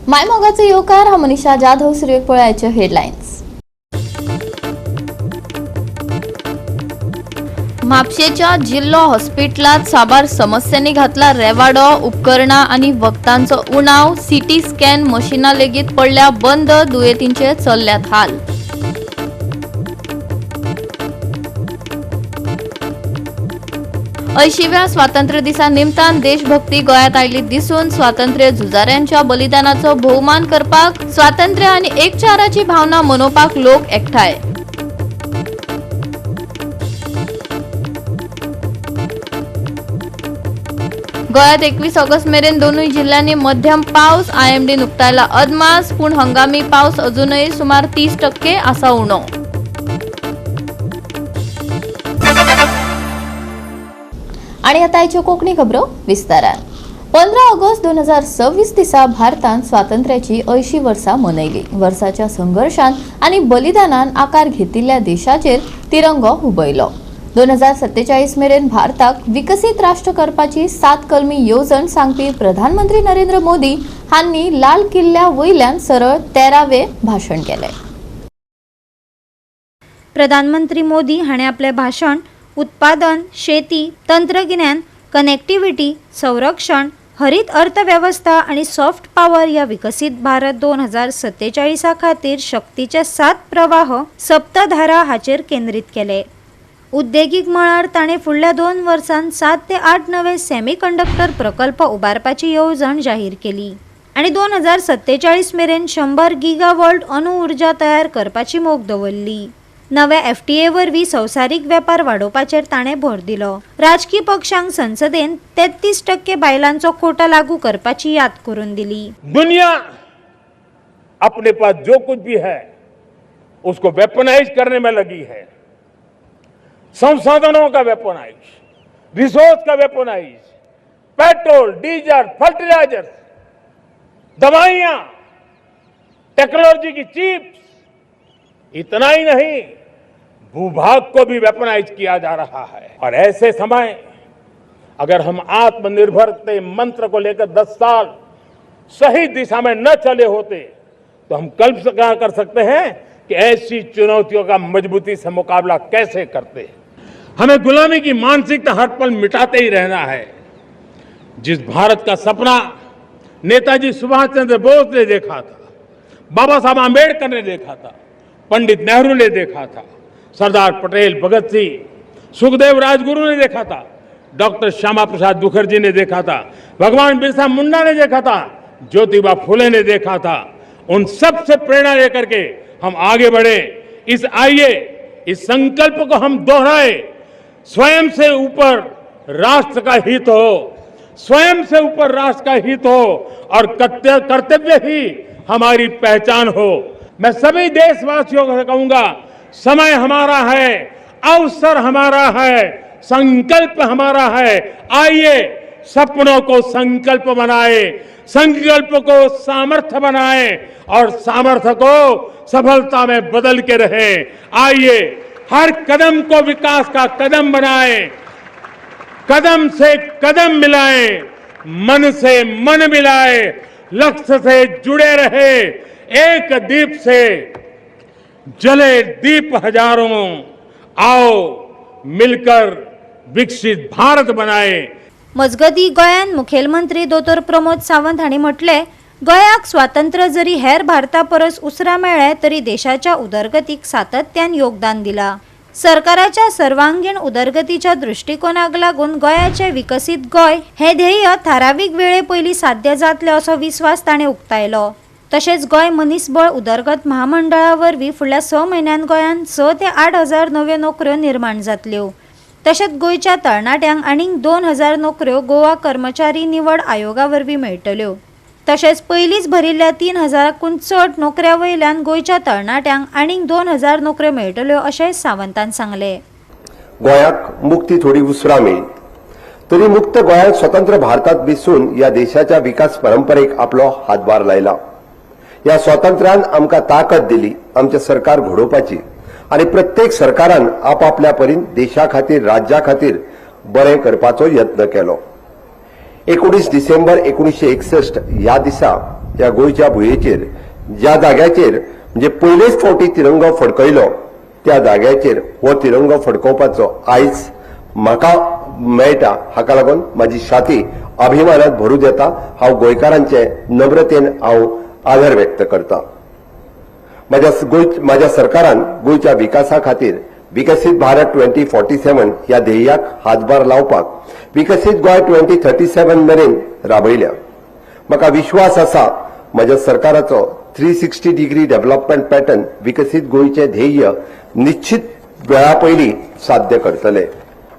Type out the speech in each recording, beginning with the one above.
मायमोगाचो येवकार. हांव मनीषा जाधव. सुरवेक पळयाचे हेडलायन्स. म्हापशेच्या जिल्लो हॉस्पिटलात साबार समस्यांनी घातला रेवाडो. उपकरणां आनी वखदांचो उणाव. सीटी स्कॅन मशिनां लेगीत पडल्या बंद. दुयेंतींचे चल्ल्यात हाल. 80व्या स्वातंत्र्य दिसा निमतान देशभक्ती गोंयांत आयली दिसून. स्वातंत्र्य झुजाऱ्यांच्या बलिदानाचो भोवमान करपाक, स्वातंत्र्य आनी एकचाराची भावना मनोवपाक लोक एकठांय. गोंयांत 21 ऑगस्ट मेरेन दोनूय जिल्ह्यांनी मध्यम पावस. आयएमडीन उक्तायला अदमास. पूण हंगामी पावस अजूनय सुमार 30% आसा उणो. आणि आता आयच्यो कोंकणी खबरो विस्तारान. 15 ऑगस्ट 2026 दिसा भारतान स्वातंत्र्याची 80 वर्सां मनयली. वर्साच्या संघर्शान आनी बलिदानान आकार घेतिल्ल्या देशाचेर तिरंगो हुबयलो. 2047 मेरेन भारताक विकसीत राष्ट्र करपाची सात कलमी येवजण सांगपी प्रधानमंत्री नरेंद्र मोदी हांणी लाल किल्ल्या वयल्यान सरळ 13वें भाशण केलें. प्रधानमंत्री मोदी हाणें आपलें भाशण उत्पादन, शेती, तंत्रगिन्यान, कनेक्टिविटी, संरक्षण, हरीत अर्थवेवस्था आनी सॉफ्ट पावर ह्या विकसीत भारत 2047 खातीर शक्तीचे सात प्रवाह, सप्तधारा हाचेर केंद्रीत केले. उद्देगीक मळार ताणें फुडल्या 2 वर्सांत 7 ते 8 नवे सेमी कंडक्टर प्रकल्प उबारपाची येवजण जाहीर केली आनी 2047 मेरेन 100 गिगावॉल्ट अणु उर्जा तयार करपाची मोख दवरली. नव्या एफटीए वरवीं संवसारीक वेपार वाडोवपाचेर ताणें भर दिलो. राजकी पक्षांक संसदेन 33% बायलांचो कोटा लागू करपाची याद करून दिली. दुनिया अपने पास जो कुछ भी है, उसको वेपनाइज करने में लगी है. संसाधनों का वेपनाइज, रिसोर्स का वेपनाइज, पेट्रोल, डीजल, फर्टिलाइजर्स, दवाइयां, टेक्नोलॉजी की चिप्स. इतना ही नहीं, भूभाग को भी वेपनाइज किया जा रहा है. और ऐसे समय अगर हम आत्मनिर्भर के मंत्र को लेकर 10 साल सही दिशा में न चले होते, तो हम कल्पना कर सकते हैं कि ऐसी चुनौतियों का मजबूती से मुकाबला कैसे करते हैं. हमें गुलामी की मानसिकता हर पल मिटाते ही रहना है. जिस भारत का सपना नेताजी सुभाष चंद्र बोस ने देखा था, बाबा साहब आंबेडकर ने देखा था, पंडित नेहरू ने देखा था, सरदार पटेल, भगत सिंह, सुखदेव, राजगुरु ने देखा था, डॉक्टर श्यामा प्रसाद मुखर्जी ने देखा था, भगवान बिरसा मुंडा ने देखा था, ज्योतिबा फुले ने देखा था, उन सब से प्रेरणा लेकर के हम आगे बढ़े. इस आइए, इस संकल्प को हम दोहराए. स्वयं से ऊपर राष्ट्र का हित हो, स्वयं से ऊपर राष्ट्र का हित हो और कर्तव्य ही हमारी पहचान हो. मैं सभी देशवासियों को कहूंगा, समय हमारा है, अवसर हमारा है, संकल्प हमारा है. आइए, सपनों को संकल्प बनाए, संकल्प को सामर्थ्य बनाए और सामर्थ्य को सफलता में बदल के रहे. आइए, हर कदम को विकास का कदम बनाए, कदम से कदम मिलाए, मन से मन मिलाए, लक्ष्य से जुड़े रहे. एक दीप से जले दीप हजारों, आओ मिलकर विकसित भारत बनाए. मजगतीं, गोंयांत मुखेलमंत्री दोतोर प्रमोद सावंत हांणी म्हटलें, गोंयाक स्वातंत्र्य जरी हेर भारता परस उसरां मेळ्ळें तरी देशाच्या उदरगतीक सातत्यान योगदान दिलां. सरकाराच्या सर्वांगीण उदरगतीच्या दृश्टिकोनाक लागून गोंयाचें विकसीत गोंय हें ध्येय थारावीक वेळे पयलीं साध्य जातलें असो विस्वास ताणें उक्तायलो. तशेंच गोंय मनीसबळ उदरगत म्हामंडळा वरवीं फुडल्या 6 म्हयन्यांत गोंयांत 6 ते 8 हजार नव्यो नोकऱ्यो निर्माण जातल्यो. तशेंच गोंयच्या तरणाट्यांक आनीक 2000 नोकऱ्यो गोवा कर्मचारी निवड आयोगा वरवीं मेळटल्यो. तशेंच पयलींच भरिल्ल्या 3000कून चड नोकऱ्यां वयल्यान गोंयच्या तरणाट्यांक आनीक 2000 नोकऱ्यो मेळटल्यो अशेंय सावंतान सांगलें. गोंयाक मुक्ती थोडी उसरां मेळ्ळी तरी मुक्त गोंयांत स्वतंत्र भारतात बसून ह्या देशाच्या विकास परंपरेक आपलो हातभार लायला. ह्या स्वातंत्र्यान आमकां ताकद दिली आमचें सरकार घडोवपाची आनी प्रत्येक सरकारान आपापल्या परीन देशा खातीर, राज्या खातीर बरें करपाचो यत्न केलो. 19 डिसेंबर 1961 ह्या दिसा ह्या गोंयच्या भुंयेचेर ज्या जाग्याचेर म्हणजे पयलेच फावटी तिरंगो फडकयलो त्या जाग्याचेर हो तिरंगो फडकोवपाचो आयज म्हाका मेळटा, हाका लागून म्हाजी छाती अभिमानात भरून येता. हांव गोंयकारांचे नम्रतेन हांव आदर व्यक्त करता. माझ्या सरकारान गोंयच्या विकासा खातीर विकसीत भारत 2047 ह्या ध्येयाक हातभार लावपाक विकसीत गोंय 2037 मेरेन राबयल्या. म्हाका विश्वास आसा, म्हज्या सरकाराचो 360 degree development pattern विकसीत गोंयचें ध्येय निश्चित वेळा पयलीं साध्य करतले.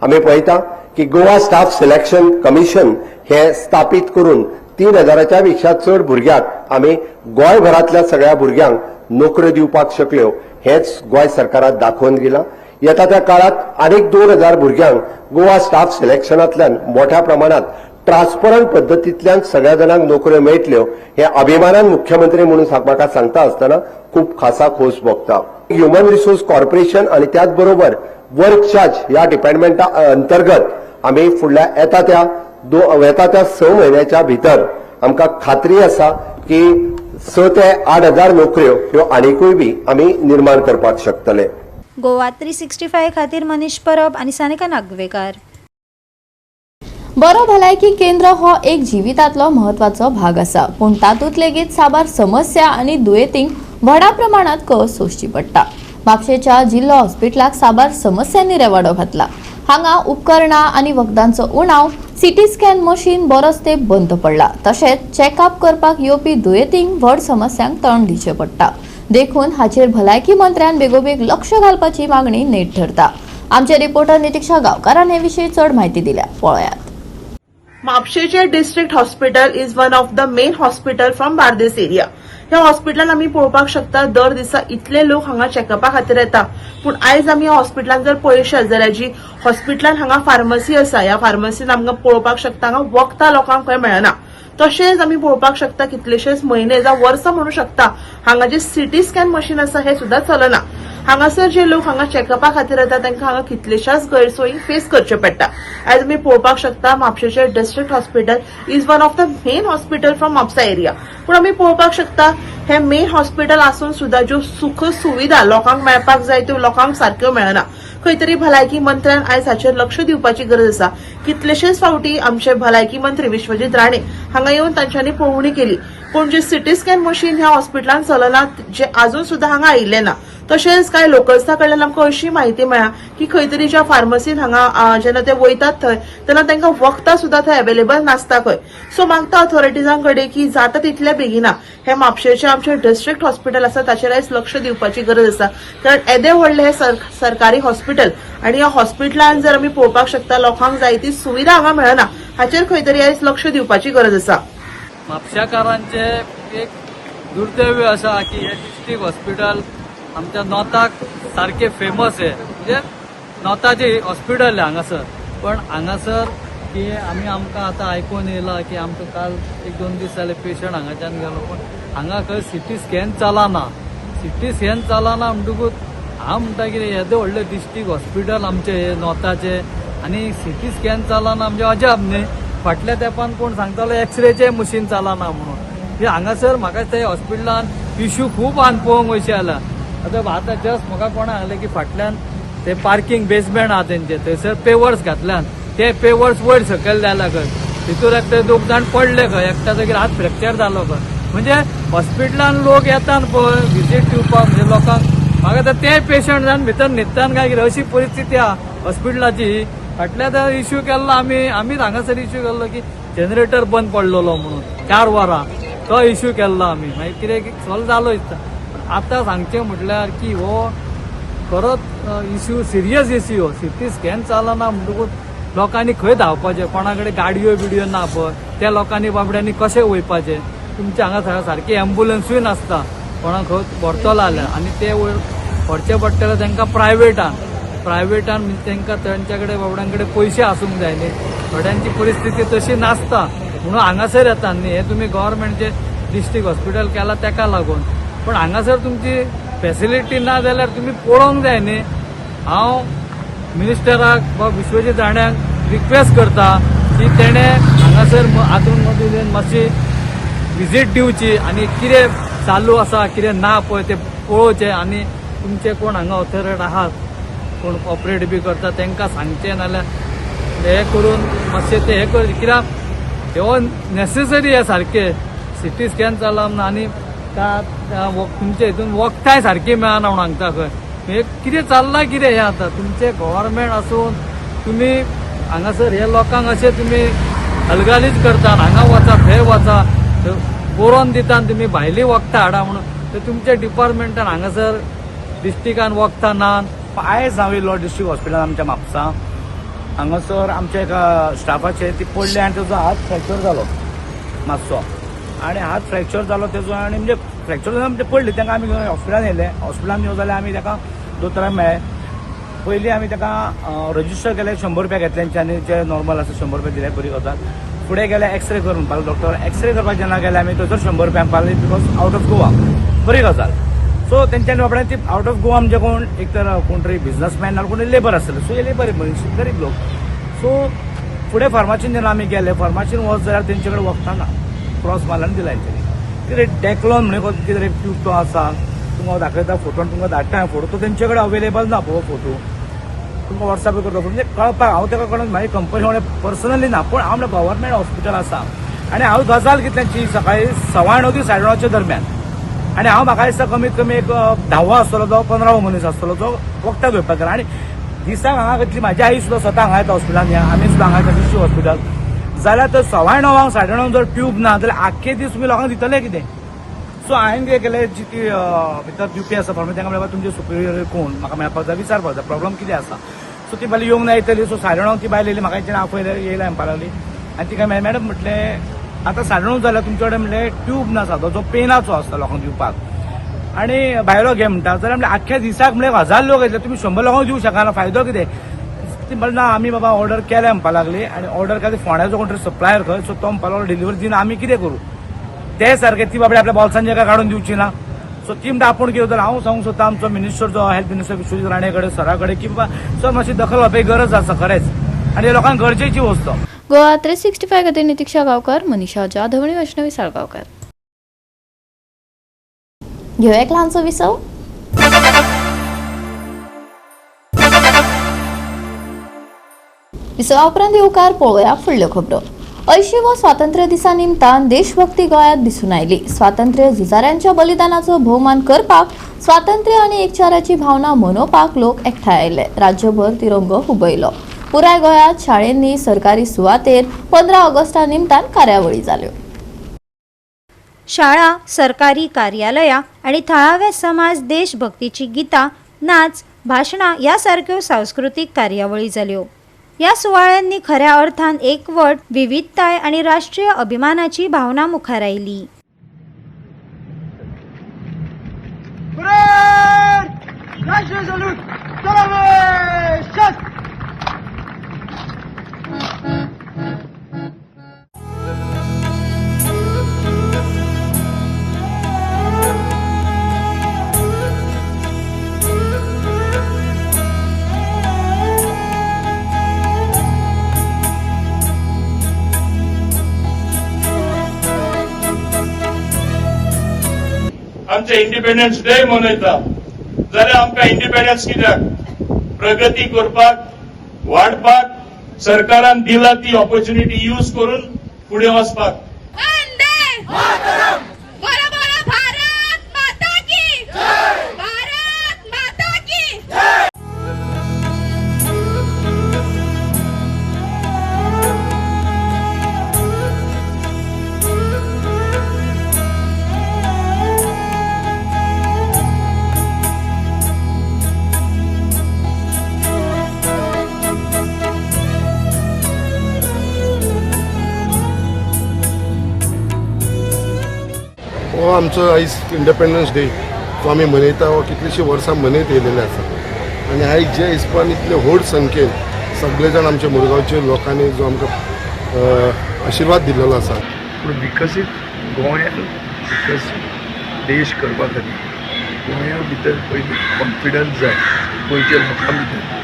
आमी पळयता की गोवा स्टाफ सिलेक्शन कमिशन हे स्थापीत करून 3000च्या पेक्षा चड भुरग्यांक आमी गोंयभरांतल्या सगळ्या भुरग्यांक नोकऱ्यो दिवपाक शकल्यो, हेच गोंय सरकाराक दाखोवन दिलां. येता त्या काळात आनीक 2000 भुरग्यांक गोवा स्टाफ सिलेक्शनांतल्यान मोठ्या प्रमाणात ट्रान्सपरंट पद्दतींतल्यान सगळ्या जाणांक नोकऱ्यो मेळटल्यो, हे अभिमानान मुख्यमंत्री म्हणून म्हाका सांगता आसतना खूब खासा खोस भोगता. ह्युमन रिसोर्स कॉर्पोरेशन आणि त्याच बरोबर वर्क चार्ज ह्या डिपार्टमेंटा अंतर्गत आमी फुडल्या येता त्या 6 म्हयन्याच्या भितर आमकां खात्री आसा की 6 ते 8 हजार नोकऱ्यो ह्यो आनिकूय बी आमी निर्माण करपाक शकतले. गोवा 365 खातीर मनीष परब आनी सानिका नागवेकार. बरो भलायकी केंद्र हो एक जिवितांतलो म्हत्वाचो भाग आसा, पूण तातूंत लेगीत साबार समस्या आनी दुयेंतींक व्हडा प्रमाणात कस सोंसची पडटा. म्हापशेच्या जिल्लो हॉस्पिटलाक साबार समस्यांनी रेवाडो घातला. हांगा उपकरणां आनी वखदांचो उणाव, सिटी स्कॅन मशीन बरोच तेंप बंद पडला, तशेंच चॅकअप करपाक येवपी दुयेंतींक व्हड समस्यांक तोंड दिवचें पडटा. देखून हाचेर भलायकी मंत्र्यान बेगोबेग लक्ष घालपाची मागणी नेट धरता. आमचे रिपोर्टर नितिक्षा गांवकारान हे विशीं चड म्हायती दिल्या, पळयात. म्हापशेचे district hospital is one of the main hospital from Bardez area. ह्या हॉस्पिटलान आमी पळोवपाक शकता, दर दिसा इतले लोक हांगा चॅकअपा खातीर येता. पूण आयज आमी ह्या हॉस्पिटलान जर पळयशात जाल्यार जी हॉस्पिटलान हांगा फार्मसी आसा, ह्या फार्मसीन आमकां पळोवपाक शकता, हांगा वखदां लोकांक खंय मेळना. तशेंच आमी पळोवपाक शकता, कितलेशेच म्हयने जावं वर्सां म्हणू शकता, हांगा जे सिटी स्कॅन मशीन आसा हे सुद्दां चलना. हांगासर जे लोक हांगा चॅकअपा खातीर येता तांकां हांगा कितलेशाच गैरसोयी फेस करच्यो पडटा. आयज आमी पळोवपाक शकता, म्हापशेचे district hospital is one of the main hospital from Mapusa area. पूण आमी पळोवपाक शकता, हे मेन हॉस्पिटल आसून सुद्दां ज्यो सुख सुविधा लोकांक मेळपाक जाय त्यो लोकांक सारक्यो मेळना. खंय तरी भलायकी मंत्र्यान आयज हाचेर लक्ष दिवपाची गरज आसा. कितलेशेच फावटी आमचे भलायकी मंत्री विश्वजीत राणे हांगा येवन तांच्यांनी पळोवणी केली, पूण जे सिटी स्कॅन मशीन ह्या हॉस्पिटलान चलना, जे अजून सुद्दां हांगा आयिल्ले ना. तशेंच कांय लोकल्सा कडल्यान आमकां अशी म्हायती मेळ्ळा की खंय तरी ज्या फार्मसीन हांगा जेन्ना ते वयतात थंय तेन्ना तांकां वखदां सुद्दां थंय अवेलेबल नासता खंय. सो मागता ऑथॉरिटीजां कडेन की जाता तितल्या बेगिना हे म्हापशेचे आमचे डिस्ट्रिक्ट हॉस्पिटल आसा ताचेर आयज लक्ष दिवपाची गरज आसा, कारण येदे व्हडलें हे सरकारी हॉस्पिटल आनी ह्या हॉस्पिटलान जर आमी पळोवपाक शकता, लोकांक जाय ती सुविधा हांगा मेळना. हाचेर खंय तरी आयज लक्ष दिवपाची गरज आसा. म्हापशाकारांचे एक दुर्दैव आसा की हे डिस्ट्रिक्ट हॉस्पिटल आमच्या नॉर्थाक सारकें फेमस आहे, म्हणजे नॉर्थाचे हॉस्पिटल आहे हांगासर. पण हांगासर की आमी आमकां आतां आयकून येयलां की आमकां काल एक दोन दीस जाले पेशंट हांगाच्यान गेलो, पूण हांगा खंय सिटी स्कॅन चलना. सिटी स्कॅन चलना म्हणटकूच हांव म्हणटा कितें, येदें व्हडलें डिस्ट्रिक्ट हॉस्पिटल आमचें हें नॉर्थाचें आनी सिटी स्कॅन चलना म्हणजे अजाप न्ही. फाटल्या तेंपान कोण सांगतालो एक्सरेचें मशीन चलना म्हणून. की हांगासर म्हाका ते हॉस्पिटलान इश्यू खूब आहा पळोवंक वयशे जाल्यार. आतां आतां जस्ट म्हाका कोणा सांगलें की फाटल्यान ते पार्किंग बेसमेंट आहा तेंचे, थंयसर पेवर्स घातल्यान, ते पेवर्स वयर सकयल जाल्या खंय. तितूर एकटे दोग जाण पडले खंय, एकट्याचो कितें हात फ्रॅक्चर जालो खंय. म्हणजे हॉस्पिटलान लोक येतात पळय विजीट दिवपाक, म्हणजे लोकांक म्हाका तर ते पेशंट जावन भितर न्हिदतात काय कितें, अशी परिस्थिती आहा हॉस्पिटलाची. फाटल्या तर इश्यू केल्लो आमी, आमीच हांगासर इश्यू केल्लो की जनरेटर बंद पडलेलो म्हणून 4 वरां, तो इश्यू केल्लो आमी. मागीर कितें सॉल्व जालो दिसता. पूण आतां सांगचें म्हटल्यार की हो खरोच इश्यू, सिरियस इश्यू हो. सिटी स्कॅन चलना म्हणटकूच लोकांनी खंय धांवपाचें? कोणा कडेन गाडयो बिडयो ना पळय, त्या लोकांनी बाबड्यांनी कशें वयपाचें? तुमच्या हांगा सारकी एम्बुलन्सूय नासता कोणाक खंय व्हरतलो जाल्यार, आनी ते वयर व्हरचे पडटले तांकां प्रायवेटान. प्रायवेटान म्हणजे तांकां तेंच्या कडेन बाबड्यां कडेन पयशे आसूंक जाय न्ही. थोड्यांची परिस्थिती तशी नासता म्हणून हांगासर येता न्ही. हे तुमी गव्हर्मेंटचे डिस्ट्रिक्ट हॉस्पिटल केलां तेका लागून, पण हांगासर तुमची फेसिलिटी ना जाल्यार तुमी पळोवंक जाय न्ही. हांव मिनिस्टराक वा विश्वजीत राण्याक रिक्वेस्ट करता की तेणें हांगासर हातून मदीं मातशी विजीट दिवची आनी कितें चालू आसा कितें ना पळय तें पळोवचें आनी तुमचे कोण हांगा ऑथॉरिटी आहात कोण ऑपरेट बी करता तांकां सांगचें, नाल्यार हें करून मातशें तें हें करचें, कित्याक हो नॅसेसरी हें सारकें सिटी स्कॅन चलप ना आनी तुमच्या हितून वखदांय सारकीं मेळना म्हूण सांगता खंय. हें कितें चल्लां कितें हें आतां तुमचें गव्हर्मेंट आसून तुमी हांगासर हे लोकांक अशें तुमी हलगालीच करता, हांगा वचा थंय वचा बरोवन दिता आनी तुमी भायलीं वखदां हाडा म्हणून, तर तुमच्या डिपार्टमेंटान हांगासर डिस्ट्रिक्टान वखदां ना. आयज हांव येयल्लो डिस्ट्रिक्ट हॉस्पिटलान आमच्या म्हापसा, हांगासर आमच्या एका स्टाफाचेर ती पडली आनी तेजो हात फ्रॅक्चर जालो मातसो, आनी हात फ्रॅक्चर जालो तेजो, आनी म्हणजे फ्रॅक्चर जालो म्हणजे पडली तांकां आमी घेवन हॉस्पिटलान येयले. हॉस्पिटलान येवन जाल्यार आमी ताका दोतोराक मेळ्ळे. पयलीं आमी ताका रजिस्टर केलें, 100 रुपया घेतले तेंच्यांनी, जे नॉर्मल आसा 100 रुपया दिले, बरी गजाल. फुडें गेले एक्सरे कर म्हणपाक लागलो डॉक्टर, एक्सरे करपाक जेन्ना गेले आमी थंयसर 100 रुपया म्हणपाक लागले because out of Goa, बरी गजाल. सो तेंच्यांनी बाबड्यांनी ती आवट ऑफ गोवा म्हणजे कोण एक तर कोण तरी बिजनसमॅन ना कोण लेबर आसतले, सो हे लेबर मनीस गरीब लोक. सो फुडें फार्मासीन जेन्ना आमी गेले, फार्मासीन वच जाल्यार तेंचे कडेन वखदां ना, क्रॉस मारला आनी दिला तेंच्यांनी. कितें डेक्लॉन म्हणून कितें तरी ट्यूब तो आसा, तुमकां दाखयता फोटो आनी तुमकां धाडटा फोटो, तो तेंचे कडेन अवेलेबल ना पळय फोटो, तुमकां वॉट्सॅप करता. म्हणजे कळपाक हांव ताका कडून म्हाजी कंपनी म्हणल्यार पर्सनली ना, पूण हांव म्हणल्यार गव्हर्मेंट हॉस्पिटल आसा आनी हांव गजाल कितल्यांची सकाळी 9:15 ते 9:30 दरम्यान, आनी हांव म्हाका दिसता कमीत कमी एक 10वो आसतलो जावं 15वो मनीस आसतलो जो वखदां घेवपाक गेला. आनी दिसाक हांगा घेतली म्हाजी आई सुद्दां स्वता हांगा येता हॉस्पिटलान, आमी सुद्दां हांगा येता डिस्ट्रिक्ट हॉस्पिटल, जाल्यार तर 9:15 9:30 जर ट्यूब ना जाल्यार आख्खे दीस तुमी लोकांक दितले कितें? सो हांवें कितें केलें, जी ती भितर दिवपी आसा फार्मासी तांकां म्हणलें तुमचे सुपिरियर कोण म्हाका मेळपाक जाय, विचारपाक जाय प्रॉब्लम कितें आसा. सो ती बायल येवंक ना येतली, सो 9:30 ती बायल येयली, म्हाका तेंच्यांनी आपयलें, येयला म्हणपाक लागली आनी तिका मेळ्ळें, मॅडम म्हटलें आतां 9:30 जाल्यार तुमचे कडेन म्हणलें ट्यूब ना सादो जो पेनाचो आसता लोकांक दिवपाक आनी भायलो घे म्हणटा, जाल्यार म्हणलें आख्ख्या दिसाक म्हणलें 1000 लोक येतले, तुमी 100 लोकांक दिवंक शकना, फायदो कितें? ती म्हणलें ना आमी बाबा ऑर्डर केल्या म्हणपाक लागली, आनी ऑर्डर केली फोंड्याचो कोण तरी सप्लायर खंय, सो तो म्हणपाक लागलो डिलिव्हरी दिना आमी कितें करूं, ते सारके ती बाबडी आपल्या बॉल्सान जाका काडून दिवची ना. सो ती म्हणटा आपूण कितें जाल्यार हांव सांगूंक सोदता आमचो मिनिस्टर जो हेल्थ मिनिस्टर विश्वजीत राणे कडेन सरा कडेन की बाबा सर मातशी दखल घेवपाची गरज आसा खरेंच, आनी लोकांक गरजेची वस्तू. गोवा 365 खातीर नितिक्षा गांवकार, मनीषा जाधव आनी वैष्णवी साळगांवकार. घेवया एक ल्हानसो विसव. विसवा उपरांत येवकार पळोवया फुडल्यो खबरो. 80वो स्वातंत्र्य दिसा निमतान देशभक्ती गोंयांत दिसून आयली. स्वातंत्र्य झुजाऱ्यांच्या बलिदानाचो भोवमान करपाक, स्वातंत्र्य आनी एकचाराची भावना मनोवपाक लोक एकठांय आयले. राज्यभर तिरंगो हुबयलो. पुराय गोंयांत शाळेंनी, सरकारी सुवातेर 15 ऑगस्टा निमतान कार्यावळी जाल्यो. शाळा, सरकारी कार्यालयां आनी थळावे समाज देशभक्तीची गितां, नाच, भाशणां ह्या सारक्यो सांस्कृतीक कार्यावळी जाल्यो. ह्या सुवाळ्यांनी खऱ्या अर्थान एकवट, विविधताय आनी राष्ट्रीय अभिमानाची भावना मुखार आयली. आमचे इंडिपेंडन्स डे मनयता जाल्यार आमकां इंडिपेंडन्स कित्याक? प्रगती करपाक, वाडपाक, सरकारान दिला ती ऑपॉर्च्युनिटी यूज करून फुडें वचपाक. हो आमचो आयज इंडिपेंडन्स डे जो आमी मनयता हो कितलींशीं वर्सां मनयत येयलेले आसा आनी आयज जे हिसपान इतले व्हड संख्येन सगळे जाण आमच्या मुरगांवचे लोकांनी जो आमकां आशिर्वाद दिल्लो आसा. पूण विकसीत गोंयान विकसीत देश करपा खातीर गोंया भितर पयलीं कॉन्फिडन्स जाय गोंयच्या लोकां भितर.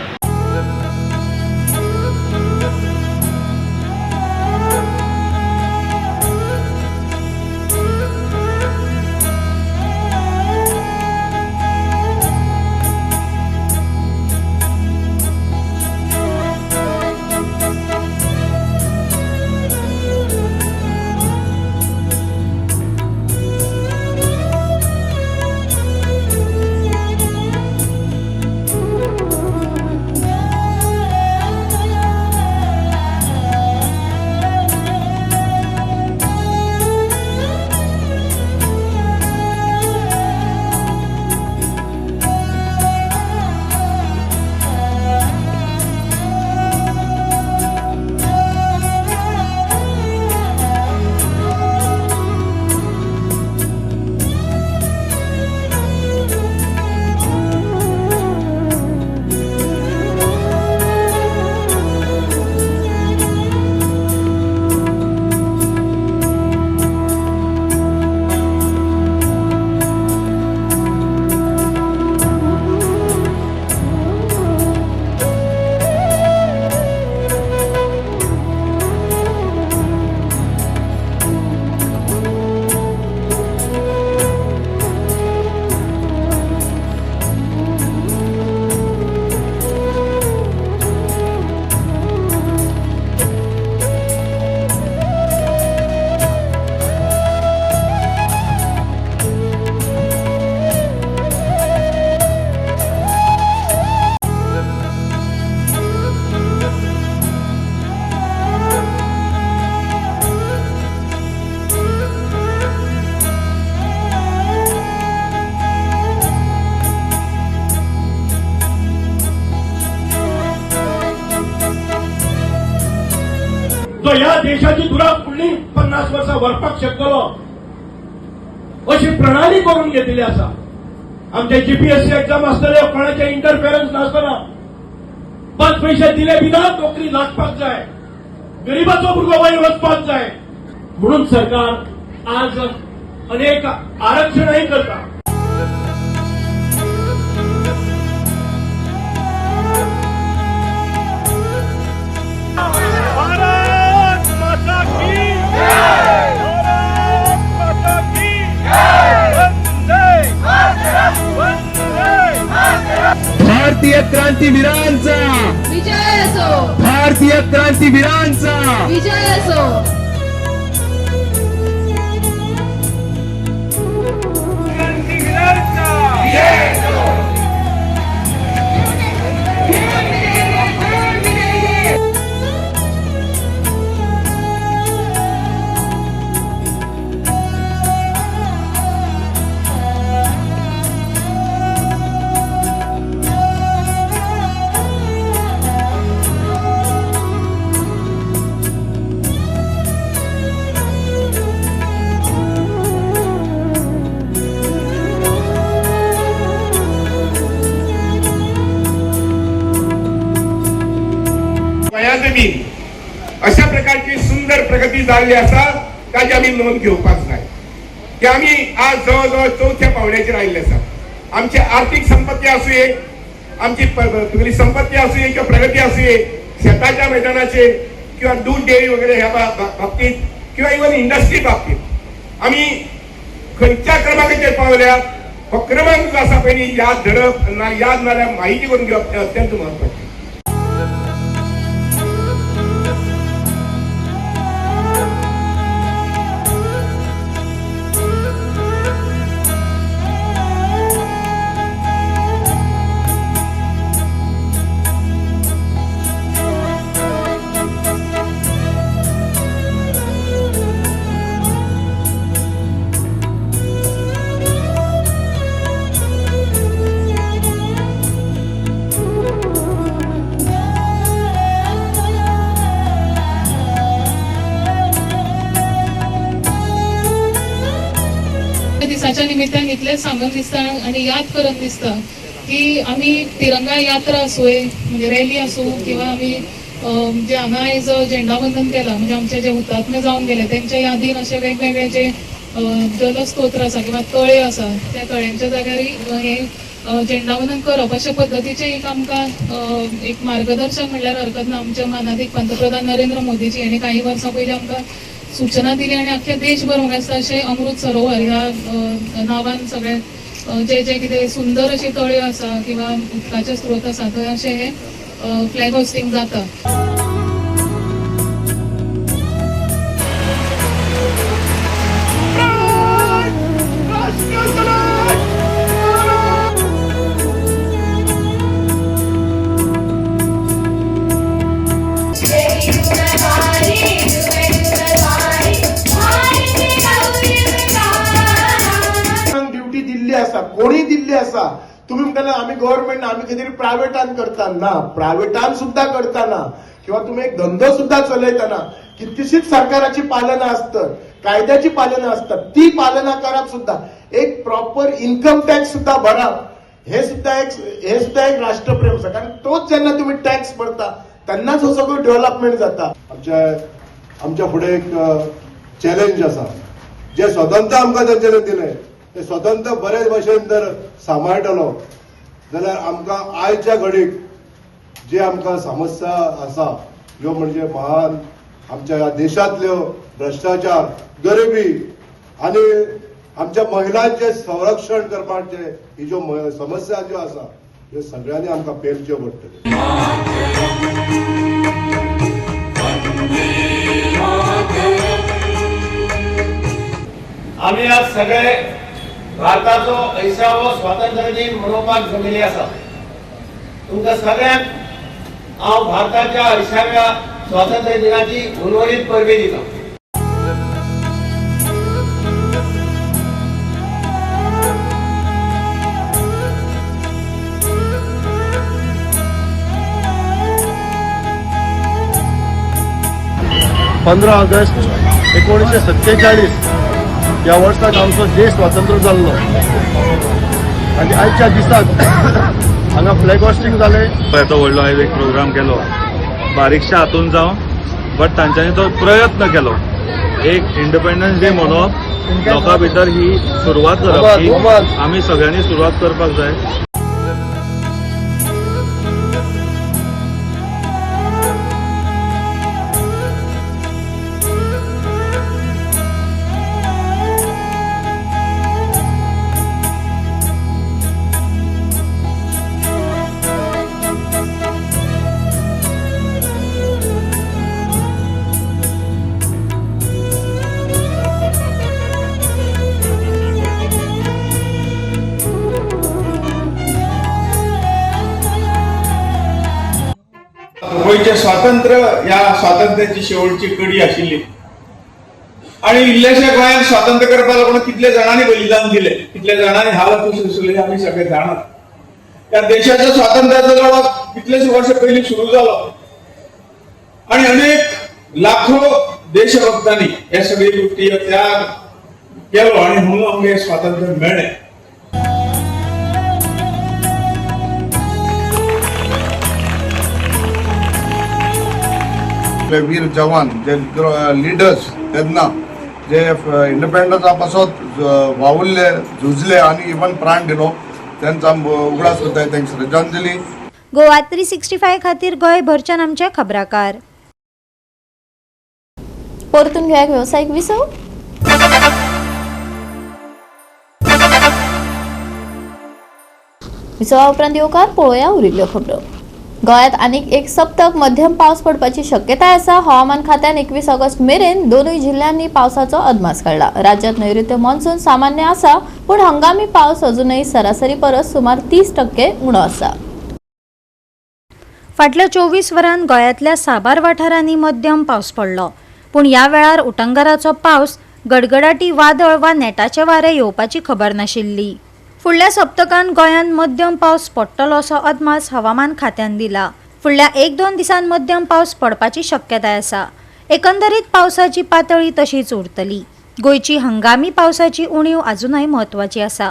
ह्या देशाची धुरा फुडली 50 वर्सां व्हरपाक शकतलो अशी प्रणाली करून घेतिल्ली आसा. आमचे जीपीएससी एक्झाम आसतले, कोणाचे इंटरफेरन्स नासतना 5 पयशे दिले बिना नोकरी लागपाक जाय, गरीबाचो भुरगो वयर वचपाक जाय म्हणून सरकार आज अनेक आरक्षणही करता. भारत माता की जय, भारत माता की जय, वंदे मातरम, वंदे मातरम. भारतीय क्रांतीवीरांचा विजय असो, भारतीय क्रांतीवीरांचा विजय असो. क्रांतीवीरांचा विजय असो. गोंयांत बी अशा प्रकारची सुंदर प्रगती जाल्ली आसा, ताजी आमी नोंद घेवपाक जाय की आमी आज जवळ जवळ चवथ्या पावंड्याचेर आयिल्ले आसा. आमची आर्थीक संपत्ती आसुये, आमची तुगेली संपत्ती आसुये किंवा प्रगती आसुये, शेताच्या मैदानाचेर किंवा दूध डेअरी वगैरे ह्या बाबतीत किंवा इवन इंडस्ट्री बाबतीत आमी खंयच्या क्रमांकाचेर पावल्यात हो क्रमांक जो आसा पयलीं याद धरप ना, याद नाल्यार माहिती करून घेवप हें अत्यंत म्हत्वाचें. दिसाच्या निमित्तान इतलेंच सांगून दिसता आनी याद करून दिसता की आमी तिरंगा यात्रा आसूं, म्हणजे रॅली आसूं किंवा आमी जे हांगा आयज झेंडावंदन केलां, म्हणजे आमचे जे हुतात्मे जावन गेले तेंच्या यादीन अशे वेगवेगळे जे जलस्तोत्र आसा किंवा तळे आसा त्या तळ्यांच्या जाग्यार हे झेंडावंदन करप अशा पद्दतीचें एक आमकां एक मार्गदर्शन म्हणल्यार हरकत ना. आमचे मानादीक पंतप्रधान नरेंद्र मोदीजी हांणी काही वर्सां पयलीं आमकां सूचना दिली आनी अख्ख्या देशभर म्हाका दिसता अशें अमृत सरोवर ह्या नांवान सगळे जे जे कितें सुंदर अशी तळ्यो आसा किंवा उदकाचे स्रोत आसा थंय अशें हे फ्लॅग होस्टिंग जाता. ड्युटी दिल्ली आसा, कोणी दिल्ली आसा, तुम्ही म्हणटाले आमी गव्हर्नमेंट आमी खंय तरी प्रायव्हेटान करता ना, प्रायव्हेटान सुद्दां करताना किंवा तुम्ही एक धंदो सुद्दां चलयतना कितलीशीच सरकाराची पालना आसतात, कायद्याची पालना आसतात, ती पालना करप सुद्दां, एक प्रॉपर इन्कम टॅक्स सुद्दां भरप हे सुद्दां एक राष्ट्रप्रेम आसा, कारण तोच जेन्ना तुम्ही टॅक्स भरता तेन्नाच हो सगळो डेव्हलपमेंट जाता. आमच्या फुडें एक चॅलेंज आसा, जे स्वतंत्र आमकां तेंच्यांनी दिलें ते स्वतंत्र बरे भशेन जर सांबाळटलो जाल्यार आमकां आयच्या घडीक जे आमकां समस्या आसा ह्यो म्हणजे महान आमच्या ह्या देशांतल्यो भ्रश्टाचार, गरिबी आनी आमच्या महिलांचें संरक्षण करपाचें ही ज्यो समस्या ज्यो आसा ह्यो सगळ्यांनी आमकां पेलच्यो पडटल्यो. आमी आज सगळे भारताचो 80वो स्वातंत्र्य दिन मनोवपाक जमिल्ले आसा. तुमकां सगळ्यांक हांव भारताच्या 80व्या स्वातंत्र्य दिनाची उर्वरीत परबी दिता. 15 ऑगस्ट 1947 ह्या वर्साक आमचो देश स्वातंत्र्य जाल्लो आनी आयच्या दिसाक हांगा फ्लॅग होस्टिंग जालें. येदो व्हडलो आयज एक प्रोग्राम केलो, बारीकशा हातून जावं, बट तांच्यांनी तो प्रयत्न केलो. एक इंडिपेंडन्स डे मनोवप, लोकां भितर ही सुरवात करप की आमी सगळ्यांनी सुरवात करपाक जाय. गोंयचें स्वातंत्र्य ह्या स्वातंत्र्याची शेवटची कडी आशिल्ली आनी इल्लेशा गोंयांत स्वातंत्र्य करपाक लागून कितले जाणांनी बलिदान दिले, कितले जाणांनी हाल सोंसले आमी सगळे जाणात. त्या देशाच्या स्वातंत्र्याचो लढो कितलेशे वर्सां पयलीं सुरू जालो आनी अनेक लाखो देशभक्तांनी ह्या सगळी गोश्टी त्याग केलो आनी म्हणून आमकां हें स्वातंत्र्य मेळ्ळें. वीर जवान जे लिडर्स तेन्ना जे इंडिपेंडन्सा पासत वावुरले, झुजले आनी इवन प्राण दिलो, तेंचो उगडास करता, तांकां श्रद्धांजली. गोवा 365 खातीर गोंयभरच्यान आमचे खबराकार. परतून घेया वेवसायीक विसव. विसवा उपरांत येवकार पळोवया उरिल्ल्यो खबरो. गोंयांत आनीक एक सप्तक मध्यम पावस पडपाची शक्यताय आसा. हवामान खात्यान 21 ऑगस्ट मेरेन दोनूय जिल्ल्यांनी पावसाचो अदमास काडला. राज्यांत नैऋत्य मॉन्सून सामान्य आसा, पूण हंगामी पावस अजूनय सरासरी परस सुमार 30% उणो आसा. फाटल्या 24 वरांत गोंयांतल्या साबार वाठारांनी मध्यम पावस पडलो, पूण ह्या वेळार उटंगाराचो पावस, गडगडाटी वादळ वा नेटाचे वारे येवपाची खबर नाशिल्ली. फुडल्या सप्तकांत गोंयांत मध्यम पावस पडटलो असो अदमास हवामान खात्यान दिला. फुडल्या 1-2 दिसांत मध्यम पावस पडपाची शक्यताय आसा. एकंदरीत पावसाची पातळी तशीच उरतली. गोंयची हंगामी पावसाची उणीव अजुनय म्हत्वाची आसा.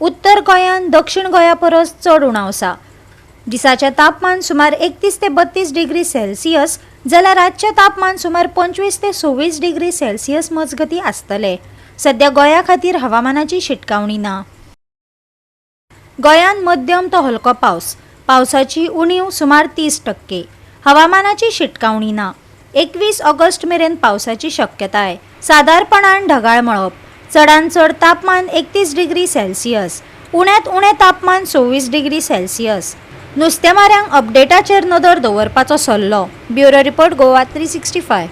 उत्तर गोंयांत दक्षिण गोंया परस चड उणाव आसा. दिसाचें तापमान सुमार 31 ते 32 डिग्री सेल्सियस जाल्यार रातचें तापमान सुमार 25 ते 26 डिग्री सेल्सियस मजगतीं आसतलें. सद्या गोंया खातीर हवामानाची शिटकावणी ना. गोंयांत मध्यम तो हलको पावस, पावसाची उणीव सुमार 30%, हवामानाची शिटकावणी ना. 21 ऑगस्ट मेरेन पावसाची शक्यताय. सादारणपणान ढगाळ मळब, चडांत चड तापमान 31 डिग्री सेल्सियस, उण्यांत उणें तापमान 26 डिग्री सेल्सियस. नुस्तेमाऱ्यांक अपडेटाचेर नदर दवरपाचो सल्लो. Bureau report, Goa 365.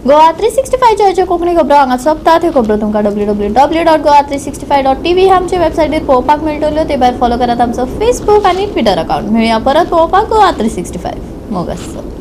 Goa 365च्या Konkani खबरो हांगा सोंपतात. ह्यो खबरो तुमकां www.goa365.tv ह्या आमच्या वेबसायटीर पळोवपाक मेळटल्यो. ते भायर फॉलो करात आमचो फेसबूक आनी ट्विटर अकाउंट. मेळया परत पळोवपाक गोवा 365. मोग आसचो.